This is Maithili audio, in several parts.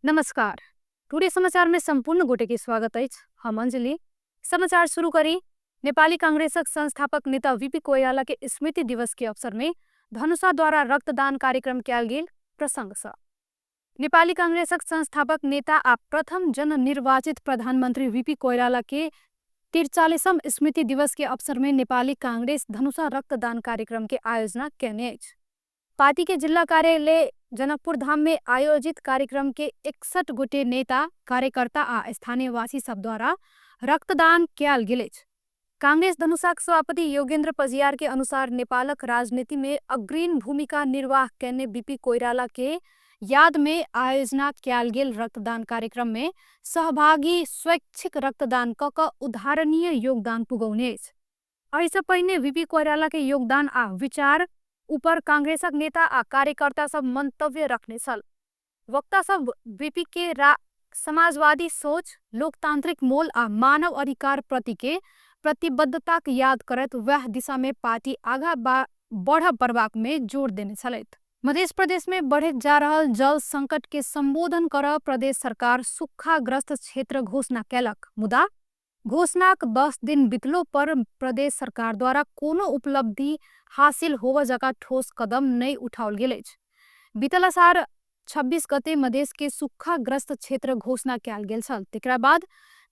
नमस्कार, टुडे समाचार में संपूर्ण गोटे के स्वागत अछि। हम अंजलि। समाचार शुरू करी नेपाली कांग्रेसक संस्थापक नेता वीपी कोइराला के स्मृति दिवस के अवसर में धनुषा द्वारा रक्तदान कार्यक्रम कयल गेल प्रसंग सँ। नेपाली कांग्रेसक संस्थापक नेता आ प्रथम जननिर्वाचित प्रधानमंत्री वीपी कोइराला के 43म स्मृति दिवस के अवसर में नेपाली कांग्रेस धनुषा रक्तदान कार्यक्रम के आयोजना केने अछि। पार्टी के जिल्ला कार्यालय जनकपुर धाम में आयोजित कार्यक्रम के 61 गोटे नेता, कार्यकर्ता आ स्थानीयवासी सब द्वारा रक्तदान कयल गेल अछि। कांग्रेस धनुषाक सभापति योगेंद्र पजियार के अनुसार नेपालक राजनीति में अग्रणी भूमिका निर्वाह केने बीपी कोइराला के याद में आयोजना कयल गेल रक्तदान कार्यक्रम में सहभागी स्वैच्छिक रक्तदान क क उदाहरणीय योगदान पुगौने अछि। एहिसँ पहिने वीपी कोइराला के योगदान आ विचार ऊपर कांग्रेसक नेता आ कार्यकर्ता सब मंतव्य रखने छल। वक्ता सब वीपी के समाजवादी सोच, लोकतांत्रिक मोल आ मानव अधिकार प्रति के प्रतिबद्धताक याद करैत वएह दिशा में पार्टी आगा बढ़ पड़बाक में जोर देने छलथि। मध्य प्रदेश में बढ़ैत जा रहल जल संकट के संबोधन कर प्रदेश सरकार सुखाग्रस्त क्षेत्र घोषणा केलक, मुदा घोषणाक 10 दिन बितलो पर प्रदेश सरकार द्वारा कोनो उपलब्धि हासिल होव जका ठोस कदम नहि उठाओल गेल अछि। बीतल असार 26 गते मधेश के सुखाग्रस्त क्षेत्र घोषणा कयल गेल छल। तेकरा बाद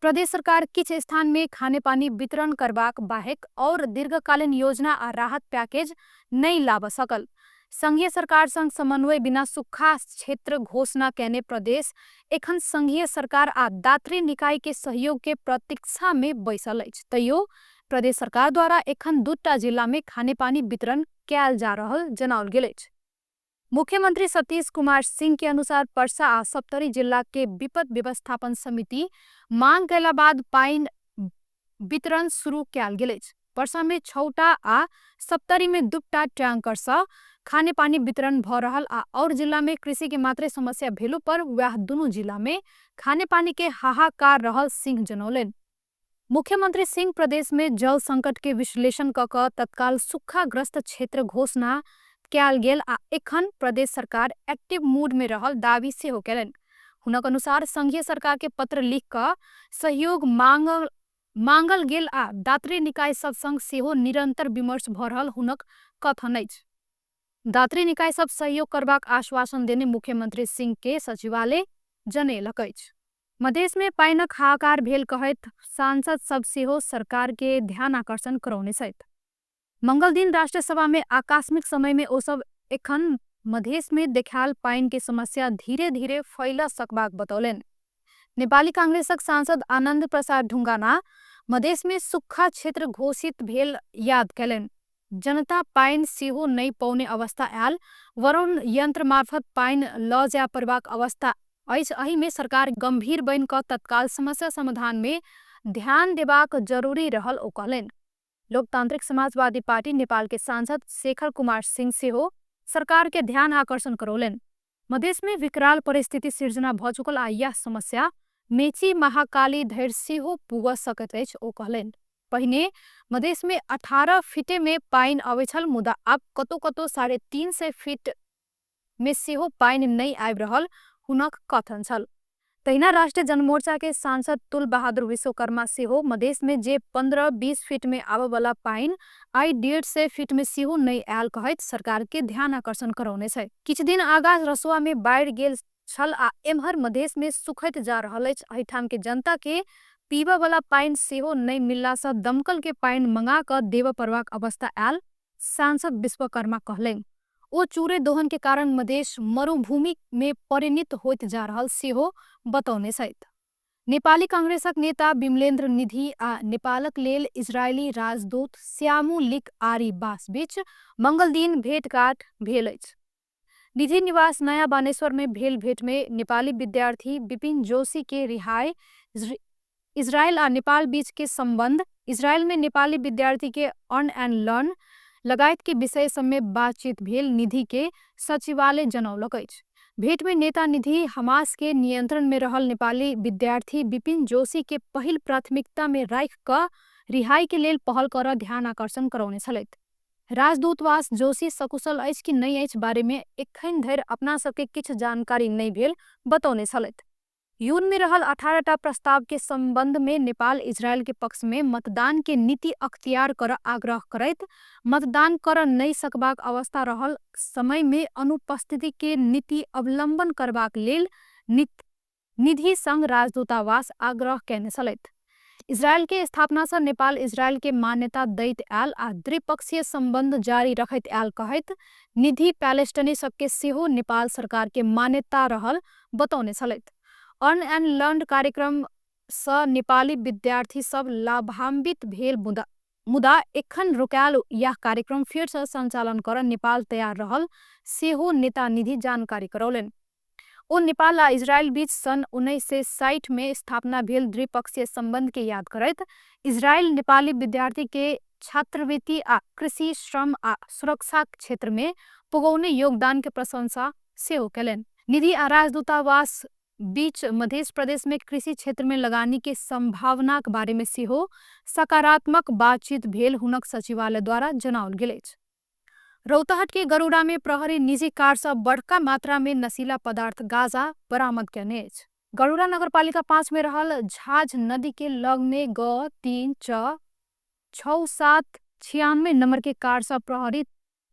प्रदेश सरकार किछु स्थान में खानेपानी वितरण करबाक बाहेक और दीर्घकालीन योजना आ राहत पैकेज नहि लाबऽ सकल। संघीय सरकार संग समन्वय बिना सुखा क्षेत्र घोषणा केने प्रदेश एखन संघीय सरकार आ दात्री निकाय के सहयोग के प्रतीक्षा में बैसल अछि। तैयो प्रदेश सरकार द्वारा एखन 2टा जिला में खानेपानी वितरण कयल जा रहल जनाओल गेल अछि। मुख्यमंत्री सतीश कुमार सिंह के अनुसार पर्सा आ सप्तरी जिला के विपद व्यवस्थापन समिति मांग कयला बाद पानि वितरण शुरू कयल गेल अछि। पर्सा में 6टा आ सप्तरी में 2टा टैंकर सँ खानेपानी वितरण भ रहल आ और जिला में कृषि के मात्रे समस्या भेलो पर वएह दुनू जिला में खानेपानी के हाहाकार रहल सिंह जनौलनि। मुख्यमंत्री सिंह प्रदेश में जल संकट के विश्लेषण क क तत्काल सुखाग्रस्त क्षेत्र घोषणा कयल गेल आ एखन प्रदेश सरकार एक्टिव मूड में रहल दावी सेहो केलनि। हुनक अनुसार संघीय सरकार के पत्र लिख क सहयोग मांगल गेल आ दात्री निकाय सब संग सेहो निरंतर विमर्श भ रहल हुनक कथन अछि। दात्री निकाय सब सहयोग करबाक आश्वासन देने मुख्यमंत्री सिंह के सचिवालय जनेलक अछि। मधेश में पानिक हाहाकार भेल कहैत सांसद सब सेहो सरकार के ध्यान आकर्षण करौने छथि। मंगल दिन राष्ट्रीय सभा में आकस्मिक समय में ओ सब एखन मधेश में देखायल पानि के समस्या धीरे धीरे फैल सकबाक बतौलनि। नेपाली कांग्रेसक सांसद आनंद प्रसाद ढुंगाना मधेश में सुखा क्षेत्र घोषित भेल याद केलनि। जनता पानि सेहो नहि पौने अवस्था आयल, वरुण यंत्र मार्फत पानि ल जाय पड़बाक अवस्था अछि। एहि में सरकार गंभीर बनि कऽ तत्काल समस्या समाधान में ध्यान देबाक जरूरी रहल ओ कहलनि। लोकतांत्रिक समाजवादी पार्टी नेपाल के सांसद शेखर कुमार सिंह सेहो सरकार के ध्यान आकर्षण करौलनि। मधेश में विकराल परिस्थिति सिर्जना भ चुकल आ यह समस्या मेची महाकाली धरि सेहो पुग सकैत अछि ओ कहलनि। पहिने मधेश में 18 फीटे में पानि अबै छल, मुदा आब कतौ कतौ 350 फीट में सेहो पानि नहि आबि रहल हुनक कथन छल। तहिना राष्ट्रीय जनमोर्चा के सांसद तुल बहादुर विश्वकर्मा सेहो मधेश में जे 15-20 फीट में आबय वाला पानि आइ 150 फीट में सेहो नहि आयल कहैत सरकार के ध्यान आकर्षण करौने छथि। किछु दिन आगा रसुआ में बाढ़ि गेल छल आ एम्हर मधेश में सुखैत जा रहल अछि। एहिठाम के जनता के पीबय वाला पानि सेहो नहि मिलला सँ दमकल के पानि मंगा कऽ देबय पड़बाक अवस्था आयल सांसद विश्वकर्मा कहलनि। ओ चूरे दोहन के कारण मधेश मरुभूमि में परिणत होइत जा रहल सेहो बतौने छथि। नेपाली कांग्रेसक नेता विमलेन्द्र निधि आ नेपालक लेल इजरायली राजदूत श्यामुलिक आरी बास बीच मंगलदिन भेटघाट भेल अछि। निधि निवास नयाँ बानेश्वर में भेल भेट में नेपाली विद्यार्थी विपिन जोशी के रिहाई, इजरायल आ नेपाल बीच के संबंध, इजरायल में नेपाली विद्यार्थी के अर्न एंड लर्न लगायत के विषय सब में बातचीत भेल निधि के सचिवालय जनौलक अछि। भेट में नेता निधि हमास के नियंत्रण में रहल नेपाली विद्यार्थी विपिन जोशी के पहिल प्राथमिकता में राखि कऽ रिहाई के लेल पहल कर ध्यान आकर्षण करौने छलथि। राजदूतवास जोशी सकुशल अछि कि नहि अछि बारे में एखन धरि अपना सबके किछु जानकारी नहि भेल बतौने छलथि। यून में रहल 18टा प्रस्ताव के संबंध में नेपाल इजरायल के पक्ष में मतदान के नीति अख्तियार कर आग्रह करैत मतदान कर नहि सकबाक अवस्था रहल समय में अनुपस्थिति के नीति अवलंबन करबाक लेल निधि संग राजदूतावास आग्रह केने छलथि। इजरायल के स्थापना से नेपाल इजरायल के मान्यता दैत आयल आ द्विपक्षीय संबंध जारी रखैत आयल कहैत निधि पैलेस्टाइनी सबके सेहो नेपाल सरकार के मान्यता रहल बतौने छलथि। अर्न एंड लर्न कार्यक्रम सँ नेपाली विद्यार्थी सब लाभान्वित भेल मुदा एखन रोकायल यह कार्यक्रम फेर से संचालन कर नेपाल तैयार रहल सेहो नेता निधि जानकारी करौलनि। ओ नेपाल आ इजरायल बीच सन् 1960 में स्थापना भेल द्विपक्षीय संबंध के याद करैत इजरायल नेपाली विद्यार्थी के छात्रवृत्ति आ कृषि श्रम आ सुरक्षा क्षेत्र में पुगौने योगदान के प्रशंसा सेहो केलनि। निधि आ राजदूतावास बीच मध्य प्रदेश में कृषि क्षेत्र में लगानी के संभावना के बारे में सेहो सकारात्मक बातचीत भेल हुनक सचिवालय द्वारा जनाओल गेल अछि। रौतहट के गरुड़ा में प्रहरी निजी कार से बड़का मात्रा में नशीला पदार्थ गांजा बरामद केने अछि। गरुड़ा नगरपालिका 5 में रहल झाझ नदी के लग में ग 3 च 6 7 96 नंबर के कार से प्रहरी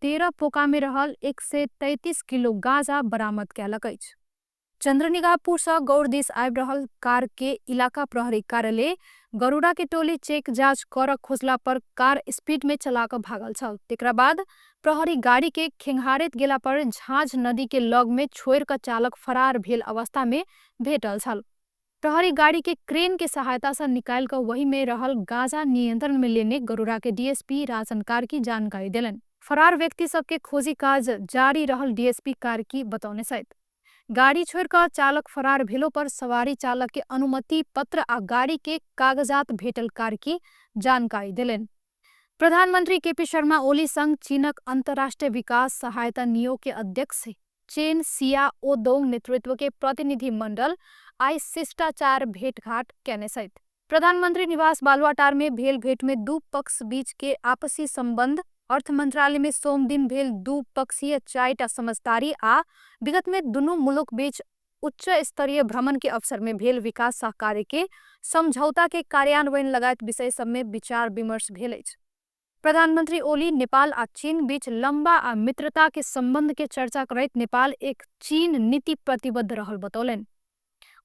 13 पोका में रहल 133 किलो गांजा बरामद कयलक अछि। चंद्रनिगापुर से गौर दिस आबि रहल कार के इलाका प्रहरी कार्यालय गरुड़ा के टोली चेक जांच कर खोजला पर कार स्पीड में चला कऽ भागल छल। तेकरा बाद प्रहरी गाड़ी के खेंघारैत गेला पर झाझ नदी के लग में छोड़ि कऽ चालक फरार भेल अवस्था में भेटल छल। प्रहरी गाड़ी के क्रेन के सहायता से निकालि कऽ वही में रहल गांजा नियंत्रण में लेने गरुड़ा के डीएसपी राजन कार्की जानकारी देलनि। फरार व्यक्ति सबके खोजी काज जारी रहल डीएसपी कार्की बतौने छथि। गाड़ी छोड़ि कऽ चालक फरार भेलो पर सवारी चालक के अनुमति पत्र आ गाड़ी के कागजात भेटल कार्की जानकारी देलनि। प्रधानमंत्री केपी शर्मा ओली संग चीनक अंतर्राष्ट्रीय विकास सहायता नियोग के अध्यक्ष चेन सियाओ दोंग नेतृत्व के प्रतिनिधि मंडल आइ शिष्टाचार भेटघाट केने छथि। प्रधानमंत्री निवास बालुवाटार में भेल भेट में दू पक्ष बीच के आपसी संबंध, अर्थ मंत्रालय में सोम दिन भेल दू पक्षीय 4टा समझदारी आ विगत में दुनू मुलुक बीच उच्च स्तरीय भ्रमण के अवसर में भेल विकास सहकार्य के समझौता के कार्यान्वयन लगायत विषय सब में विचार विमर्श भेल अछि। प्रधानमंत्री ओली नेपाल आ चीन बीच लंबा आ मित्रता के संबंध के चर्चा करैत नेपाल एक चीन नीति प्रतिबद्ध रहल बतौलनि।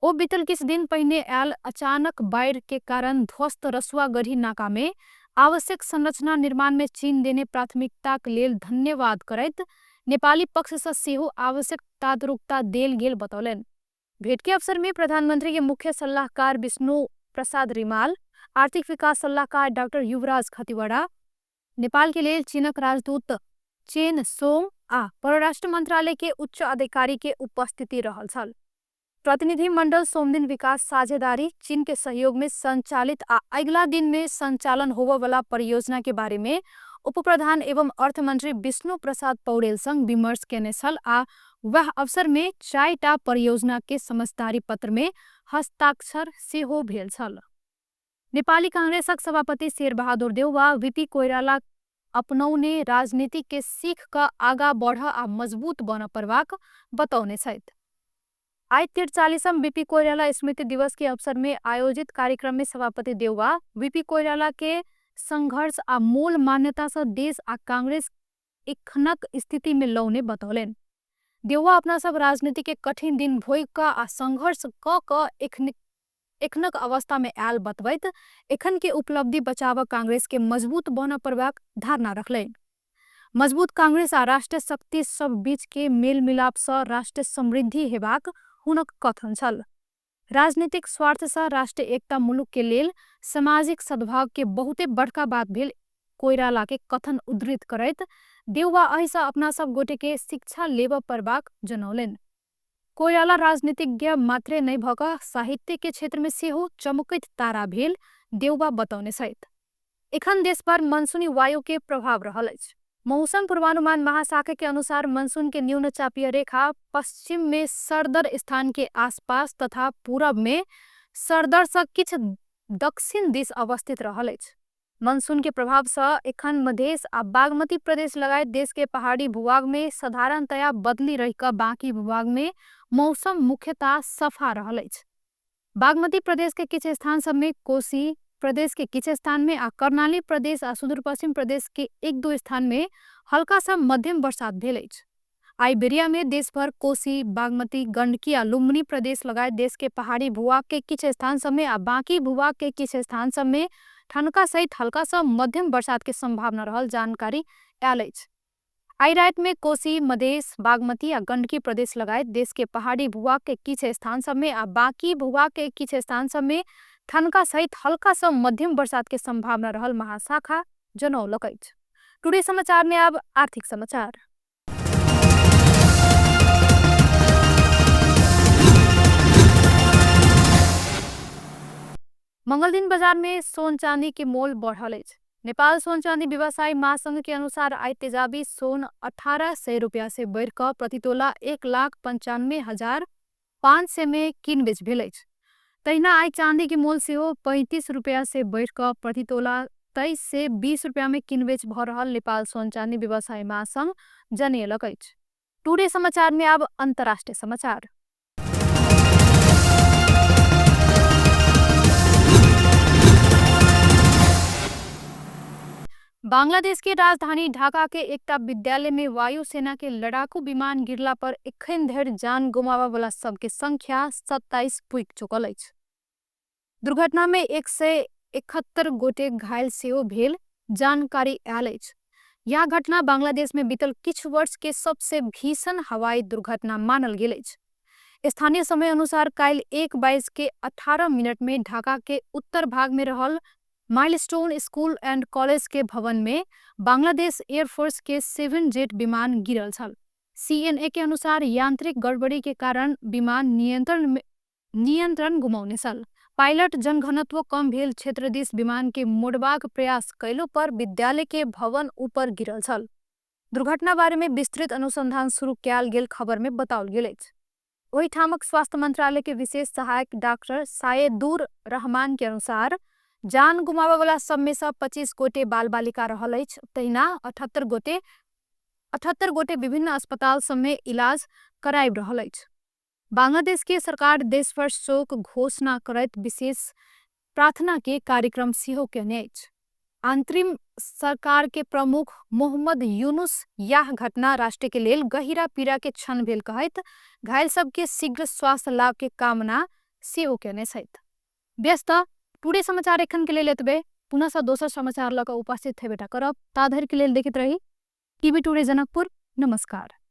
ओ बीतल किछु दिन पहिने आयल अचानक बाढ़ि के कारण ध्वस्त रसुआगढ़ी नाका में आवश्यक संरचना निर्माण में चीन देने प्राथमिकता के लेल धन्यवाद करैत नेपाली पक्ष से सेहो आवश्यक तादरुकता देल गेल बतौलनि। भेंट के अवसर में प्रधानमंत्री के मुख्य सलाहकार विष्णु प्रसाद रिमाल, आर्थिक विकास सलाहकार डॉक्टर युवराज खतिवड़ा, नेपाल के लेल चीनक राजदूत चेन सोंग आ परराष्ट्र मंत्रालय के उच्च अधिकारी के उपस्थिति रहल छल। प्रतिनिधि मंडल सोमदिन विकास साझेदारी चीन के सहयोग में संचालित आ अगिला दिन में संचालन होबय वाला परियोजना के बारे में उपप्रधान एवं अर्थमंत्री विष्णु प्रसाद पौडेल संग विमर्श केने छल आ वह अवसर में 4टा परियोजना के समझदारी पत्र में हस्ताक्षर सेहो भेल छल। नेपाली कांग्रेसक सभापति शेरबहादुर देउवा वीपी कोइराला अपनौने राजनीति के सीख क आगा बढ़ आ मजबूत बन परबाक बतौने छथि। आइ 43म वीपी कोइराला स्मृति दिवस के अवसर में आयोजित कार्यक्रम में सभापति देउवा वीपी कोइराला के संघर्ष आ मूल मान्यता से देश आ कांग्रेस एखनक स्थिति में लौने बतौलनि। देउवा अपना सब राजनीति के कठिन दिन भोगि क आ संघर्ष क क एखनक अवस्था में आयल बतबैत एखन के उपलब्धि बचाव कांग्रेस के मजबूत बन परबाक धारणा रखलनि। मजबूत कांग्रेस आ राष्ट्रीय शक्ति सब बीच के मेल मिलाप से राष्ट्रीय समृद्धि हेबाक हुनक कथन छल। राजनीतिक स्वार्थ से राष्ट्रीय एकता मुलुक के लेल सामाजिक सद्भाव के बहुते बड़का बात भेल कोइराला के कथन उद्धृत करैत देउवा एहिसँ अपना सब गोटे के शिक्षा लेबऽ परबाक जनौलनि। कोइराला राजनीतिज्ञ मात्रे नहि भऽ कऽ साहित्य के क्षेत्र में सेहो चमकैत तारा भेल देउवा बतौने छथि। एखन देश पर मनसूनी वायु के प्रभाव रहल अछि। मौसम पूर्वानुमान महाशाखा के अनुसार मनसून के न्यून चापीय रेखा पश्चिम में सरदर स्थान के आसपास तथा पूरब में सरदर से किछु दक्षिण दिस अवस्थित रहल अछि। मनसून के प्रभाव से एखन मधेश आ बागमती प्रदेश लगायत देश के पहाड़ी भूभाग में साधारणतया बदली रही कऽ बाकी भूभाग में मौसम मुख्यतः सफा रहल अछि। बागमती प्रदेश के किछु स्थान सब में, कोसी प्रदेश के किछु स्थान में आ कर्णाली प्रदेश आ सुदूरपश्चिम प्रदेश के एक दो स्थान में हल्का सा मध्यम बरसात भेल अछि। आई बेरिया में देशभर कोसी, बागमती, गंडकी आ लुम्बिनी प्रदेश लगायत देश के पहाड़ी भूभाग के किछु स्थान सब में आ बाकी भूभाग के किछु स्थान सब में ठनका सहित हल्का सा मध्यम बरसात के संभावना रहल जानकारी आयल अछि। आई रात में कोसी, मधेश, बागमती आ गंडकी प्रदेश लगायत देश के पहाड़ी भूभाग के किछु स्थान सब में आ बाकी भूभाग के किछु स्थान सब में ठनका सहित हल्का सा मध्यम बरसात के संभावना रहल महाशाखा जनौलक अछि। टुडे समाचार में अब आर्थिक समाचार। मंगल दिन बाजार में सोन चांदी के मोल बढ़ल अछि। नेपाल सोन चांदी व्यवसायी महासंघ के अनुसार आई तेजाबी सोन 1800 रुपया से बढ़ कऽ प्रति तोला 1,95,500 में किन बेच भेल अछि। तहिना आई चांदी के मोल सेहो 35 रुपया से बढ़ कऽ प्रति तोला 2320 रुपया में किन बेच भ रहल नेपाल सोन चांदी व्यवसायी महासंघ जनेलक अछि। टुडे समाचार में अब अंतर्राष्ट्रीय समाचार। बांग्लादेश के राजधानी ढाका के एकटा विद्यालय में वायुसेना के लड़ाकू विमान गिरला पर एखन धरि जान गुमाबय वाला सबके संख्या 27 पुगि चुकल अछि। दुर्घटना में 171 गोटे घायल सेहो भेल जानकारी आयल अछि। यह घटना बांग्लादेश में बीतल किछु वर्ष के सबसे भीषण हवाई दुर्घटना मानल गेल अछि। स्थानीय समय अनुसार काल्हि 1:18 में ढाका के उत्तर भाग में रहल माइलस्टोन स्कूल एंड कॉलेज के भवन में बांग्लादेश एयरफोर्स के 7 जेट विमान गिरल छल। सीएनए के अनुसार यांत्रिक गड़बड़ी के कारण विमान नियंत्रण गुमाउने छल। पायलट जनघनत्व कम भेल क्षेत्र दिस विमान के मोड़बाक प्रयास कयलो पर विद्यालय के भवन ऊपर गिरल छल। दुर्घटना बारे में विस्तृत अनुसंधान शुरू कयल गेल खबर में बताओल गेल अछि। ओहिठामक स्वास्थ्य मंत्रालय के विशेष सहायक डॉक्टर सायेदुर रहमान के अनुसार जान गुमाबय वाला सब में से 25 गोटे बाल बालिका रहल अछि। तहिना 78 गोटे विभिन्न अस्पताल सब में इलाज कराबि रहल अछि। बांग्लादेश के सरकार देशभर शोक घोषणा करैत विशेष प्रार्थना के कार्यक्रम सेहो केने अछि। अंतरिम सरकार के प्रमुख मोहम्मद यूनुस यह घटना राष्ट्र के लेल गहिरा पीड़ा के क्षण भेल कहैत घायल सबके शीघ्र स्वास्थ्य लाभ के कामना सेहो केने छथि। व्यस्त टुडे समाचार एखन के लेल एतबे। पुनः से दोसर समाचार लऽ कऽ उपस्थित हेबेटा करब, ता धरि के लेल देखैत रही टीवी टुडे जनकपुर। नमस्कार।